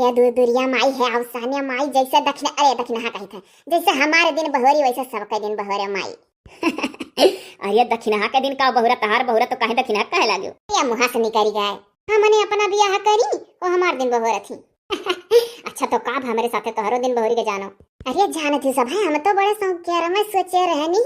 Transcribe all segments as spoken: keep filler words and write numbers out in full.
हे दुरदुरिया माई, हे अवसानिया माई, जैसे दखिना, अरे दखिनहा कही था, जैसे हमारे दिन बहोरी वैसे सबके दिन बहोरे माई। अरे दखिनहा के दिन का बहुरा, तहार बहुरा तो काहे दखिनहा कहे लाग्यो? ये मुहा से निकरी गए, हमने अपना बियाह करी, वो हमार दिन बहोरत ही। अच्छा तो का अब हमरे साथे तोहरो दिन बहोरी के जानो? अरे जानत ही सब है, हम तो बड़े शौकिया में सोचे रहनी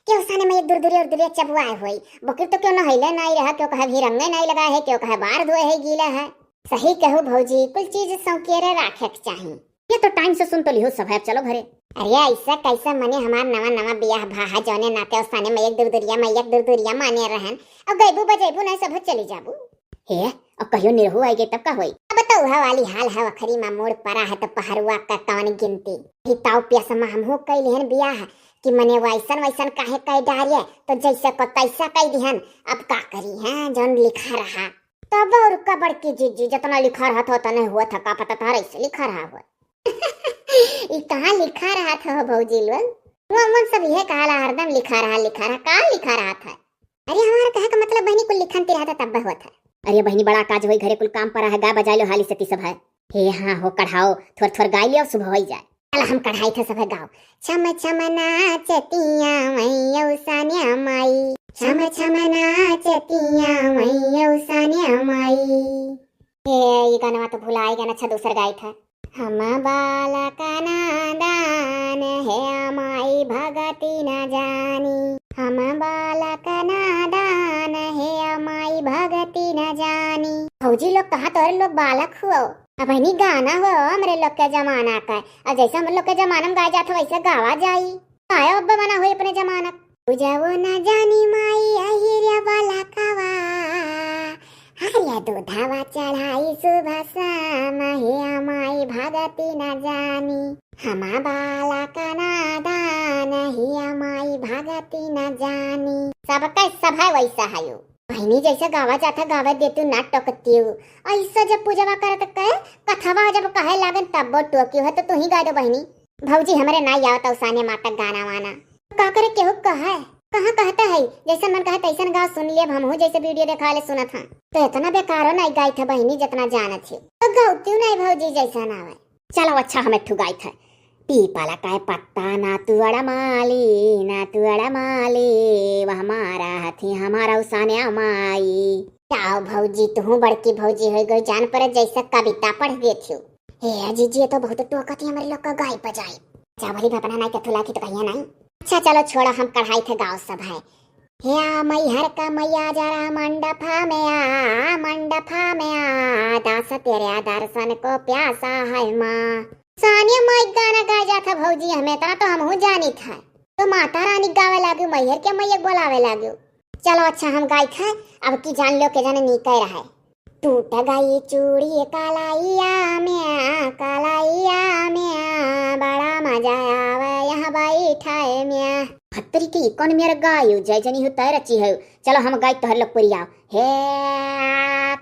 कि अवसाने में एक दुरदुरी और दुरिया चबुआए होई। बकिर तो क्यों नहैले नाई रहा, क्यों कहे भी रंगे नाई लगा है, क्यों कहे बार धोए है गीला है। सही कहू भौजी, कुल चीज शौकिया रे राखे के चाही। ये तो टाइम से सुन तो लिहो सब है, अब चलो घरे। अरे ऐसा कैसा मने हमार नवा नवा बियाह भा है, जौने नाते अवसाने में एक दुरदुरिया में एक दुरदुरिया माने रहन, अब गैबू बजैबू नहीं सब चली जाबू। हे, और कहियो निरहू आई गई तब का होई? अब तो उहा वाली हाल है, वखरी मा मोड़ परा है तो पहरुआ का कौन गिनती। ही ताऊ पियस मा हमहू कई लिहन बियाह कि मने वैसन वैसन काहे कई डारिए, तो जैसे को तैसा कई दिहन। अब का करी हैं, जौन लिखा रहा। तब और का बड़की जीजी, जितना लिखा रहा था उतना हुआ था, का पता तोहरा ऐसे लिखा रहा हो। ई कहाँ लिखा रहा था हो भौजी लोग? वो मन सब यह कहाला हरदम लिखा रहा, लिखा रहा, का लिखा रहा था? अरे हमार कहे का मतलब बहिनी कुल लिखन ती रहता तब होत है। अरे बहिनी बड़ा काज होई, घरे कुल काम परा है, गा बजाई लो हाली से ती सब है। हे हाँ हो कढ़ाओ, थोर थोर गाई लियो, सुबह होई जाए। चल हम कढ़ाई थे सब है गाओ। छम छम नाचतिया मैया उसानिया माई, छम छम नाचतिया मैया उसानिया माई। हे ये गाना तो भुलाई गया, अच्छा दूसर गाई था। हम बालक नादान हे माई भगति न जानी, हम बालक नादान हे माई भगति न जानी। भौजी लोग कहाँ तोहरे लोग बालक हुओ, अब हनी गाना हुओ हमरे लोग के जमाना का। अब जैसे हम लोग के जमाना में गाए जात हो वैसे गावा जाई। आयो अब बना हुई अपने जमाना। पूजावो न जानी माई अहिरिया बालकवा, हरिया दूधावा चढ़ाई सुबह शाम हे माई भगति न जानी। हमा बालक नादान हे माई भगति न जानी। सबके सब है वैसा है यो। बहिनी जैसे गावा जाता गावे देतू ना टोकतियो। ऐसा जब पूजवा करत के कथवा जब कहे लागन तब टोकियो है तो तू ही गा दो बहिनी। भौजी हमरे ना आवत औसाने मातक गाना वाना। का करे केहू कहे? कहाँ कहता है? जैसन मन कहे तैसन गाओ, सुन लेब हमहू, जैसे वीडियो देखा ले सुनत हाँ। तो इतना बेकारो नहीं गाई था बहिनी जितना जानत है। तो गौतियो नहीं भौजी जैसन आवे। चलो अच्छा हम एक ठू गाई था। पीपल का पत्ता ना तू अड़ा माली, ना तू अड़ा माली, वह हमारा हथी हमारा उसाने माई। जाओ भौजी, तू बड़की भौजी हो गई, जान पर जैसे कविता पढ़ गए थी। हे जीजी, ये तो बहुत टोकत ही हमरे लोग का गाई बजाई। चावली भी अपना नाई के थुला की तो कहिया नाई। अच्छा चलो छोड़ा, हम कढ़ाई थे गाओ सब है। हे आ मैहर का मैया जरा मंडफा में आ, मंडफा में आ, दास तेरे दर्शन को प्यासा है माँ। सानिया माई गाना गाए जात है भौजी, हमें इतना तो हमहू जानी था। तो माता रानी गावे लागू, मैहर के मैया बोलावे लागू। चलो अच्छा हम गाई था, अब की जान लो के जाने नी कह रहा है। टूट गई चूड़ी कलाइया में, कलाइया में, बड़ा मजा आवे यहाँ बैठे में। भत्तरी की कौन मेरा गायु जय जनी हो तय रची है। चलो हम गाई तोहर लोग पुरिया। हे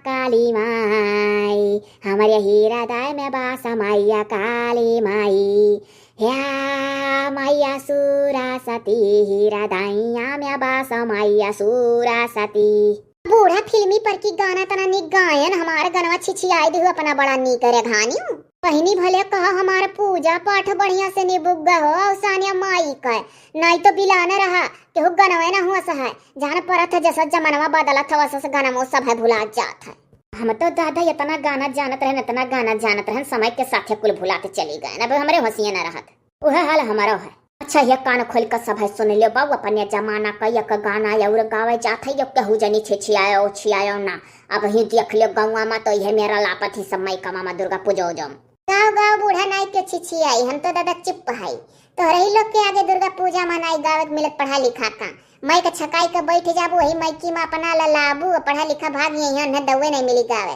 काली माई, हमारे हीरा दाय में बासा मैया काली माई। हे मैया सूरा सती, हीरा दाइया में बासा मैया सूरा सती। बूढ़ा फिल्मी पर की गाना तना निक गायन, हमार गनवा छिछियाई दिहु अपना बड़ा निक रे घानियो। बहिनी भले कहा हमार पूजा पाठ बढ़िया से निबुक गए हो औसानिया माई का, नहीं तो बिलान रहा केहू गनवे ना हुआ सा है। जान परत है जैसा जमानवा बदलत है वैसा से गनवो सब है भुला जात है। हम तो दादा इतना गाना जानत रहन, इतना गाना जानत रहन, समय के साथे कुल भुलाते चली गए। अब हमरे होशिये ना रहत। उहे हाल हमारो है। अच्छा, ये कान खोल के सब है सुन लियो बाबू, अपने जमाना का एक गाना और गावे जात है, यो केहू जनी छिछियायो, छियायो ना। अब ही देख लियो गौवा मा तो यह मेरा लापत ही सब माई का मामा दुर्गा पूजा उजम। गाओ, गाओ, बूढ़ा नाई के छिछियाई, हम तो दादा चुप है। तोहरे ही लोग के आगे दुर्गा पूजा मनाई गावे के मिलत पढ़ा लिखा का। माई के छकाई के बैठ जाबू, वही माइकी मा अपना ललाबू, पढ़ा लिखा भाग यही है, उन्हें दउए नहीं मिली गावे।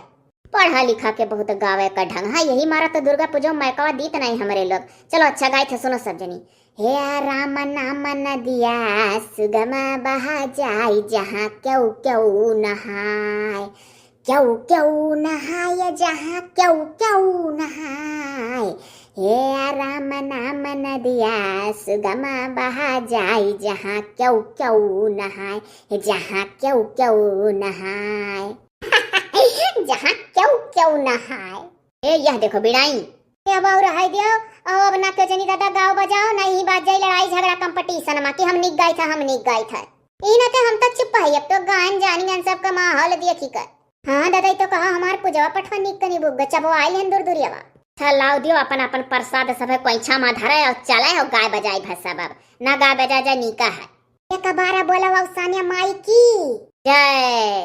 पढ़ा लिखा के बहुत गावे का ढंग है, यही मारा तो दुर्गा पूजा मैकवा दीत नहीं हमरे लोग। चलो अच्छा गाई थे, सुनो सब जनी। हे राम नाम नदिया सुगम बहा जाई, जहाँ क्यों क्यों नहाए, क्यों क्यों नहाए, जहाँ क्यों क्यों नहाए। हे राम नाम नदिया सुगम बहा जाई, जहाँ क्यों क्यों नहाए, जहाँ क्यों क्यों नहाए। जहाँ क्यों क्यों नहाए। ए, यह देखो बिड़ाई। ए, अब और है दियो, और अब ना क्यों जनी दादा गाओ बजाओ, ना ही बात जाई लड़ाई झगड़ा कंपटीशन मा कि हम निक गाई था, हम निक गाई था। ई ना के हम तो चुप है, अब तो गायन जानी गन सबका माहौल देखी कर। हाँ दादा, ई तो कहा हमार पूजवा पठवा निक कनी बुक गचबो आइल हन दूर दूरियावा। अच्छा लाओ दियो अपन अपन प्रसाद सब है कोइछा मा धरे और चले हो गाय बजाई भा सब, अब ना गाय बजा जाए नीका है। एक बार बोला वो सानिया माई की जय।